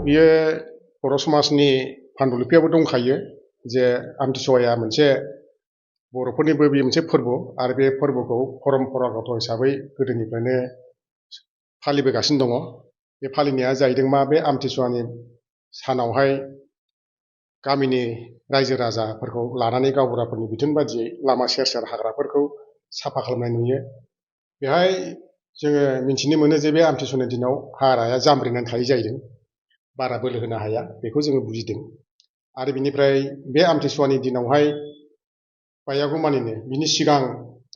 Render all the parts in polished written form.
बियो बर' समाजनि पान्डुलिपियावबो दंखायो जे आमथिसुवाया मोनसे बर'फोरनिबो बे मोनसे फोरबो आरो बे फोरबोखौ परम्परागत हिसाबै गोदोनिफ्रायनो फालिबोगासिनो दङ। बे फालिनाया जाहैदों मा बे आमथिसुवानि सानावहाय गामिनि रायजो राजाफोरखौ लानानै गावबुराफोरनि बिथोन बादियै लामा सेर सेर हाग्राफोरखौ साफा खालामनाय नुयो। बेहाय जोङो मिथिनो मोनो जे बे आमथिसुवानि दिनाव हाग्राया जामब्रिनानै थायो जाहैदों, बारा बोलो होनो हाया, बेखौ जोङो बुजिदों। आरो बिनिफ्राय बे आमथिसुवानि दिनावहाय बायागौमानिनो बिनि सिगां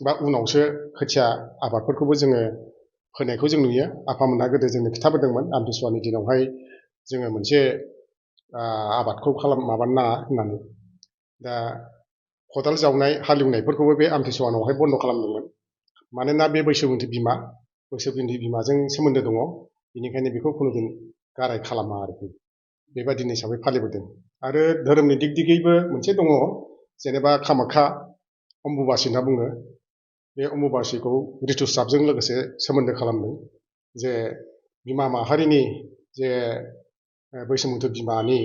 बा उनावसो खोथिया आबादफोरखौबो जोङो फोनायखौ जों नुयो। आफामोनहा गोदो जोंनो खिन्थाबोदोंमोन आमथिसुवानि दिनावहाय जोङो मोनसे आबादखौ माबानो नाङा होननानै। दा खदाल जावनाय हालेवनायफोरखौबो बे आमथिसुवानावहाय बन्द' खालामदोंमोन। मानोना बे बैसोमुथि बिमाजों सोमोन्दो दङ, बेनिखायनो बेखौ खुनुदिन गाराय खालामा आरोखि। बेबायदिनो हिसाबै फालिबोदों। आरो धोरोमनि दिग दिगैबो मोनसे दङ, जेनेबा कामाख्या अम्बुबासि होनना बुङो। बे अम्बुबासिखौ ऋतुस्राबजों लोगोसे सोमोन्दो खालामदों। जे बिमा माहारिनि जे बैसोमुथि बिमानि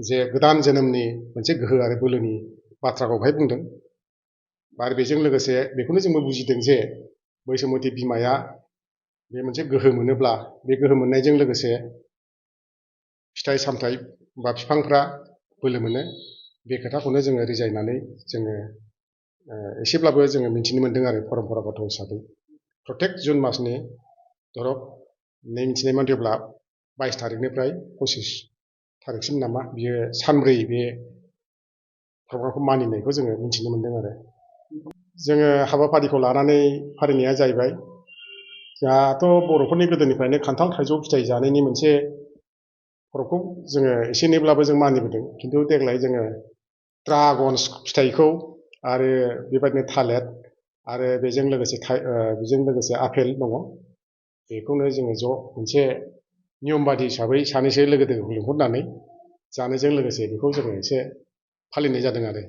जे गोदान जोनोमनि मोनसे गोहो आरो बोलोनि बाथ्राखौ बेवहाय बुंदों। आरो बेजों लोगोसे बेखौनो जोंबो बुजिदों जे बैसोमुथि बिमाया बे मोनसे गोहो मोनोब्ला बे गोहो मोननायजों लोगोसे फिथाइ सामथाइ बा बिफांफ्रा बोलो मोनो। बे खोथाखौनो जोङो रिजायनानै जोङो एसेब्लाबो जोङो मिथिनो मोन्दों आरो परम्परागत हिसाबै। प्रत्येक जुन मासनि धरक मिथिनाय मथेब्ला 22 थारिखनिफ्राय 25 थारिखसिम नामा बियो सानब्रै बे प्रग्रामखौ मानिनायखौ जोङो मिथिनो मोन्दों आरो। जोङो हाबाफारिखौ लानानै फालिनाया जाहैबाय, जोंहाथ' बर'फोरनि गोदोनिफ्रायनो खान्थाल थाइजौ फिथाइ जानायनि मोनसे खर'खौ जोङो एसे एनैब्लाबो जों मानिबोदों। खिन्थु देग्लाय जोङो ड्रागन फिथाइखौ आरो बेबायदिनो थालिर आरो बेजों लोगोसे आपेल दङ, बेखौनो जोङो ज' मोनसे नियम बादि हिसाबै सानैसो लोगो दोगोखौ लिंहरनानै जानायजों लोगोसे बेखौ जोङो एसे फालिनाय जादों आरो।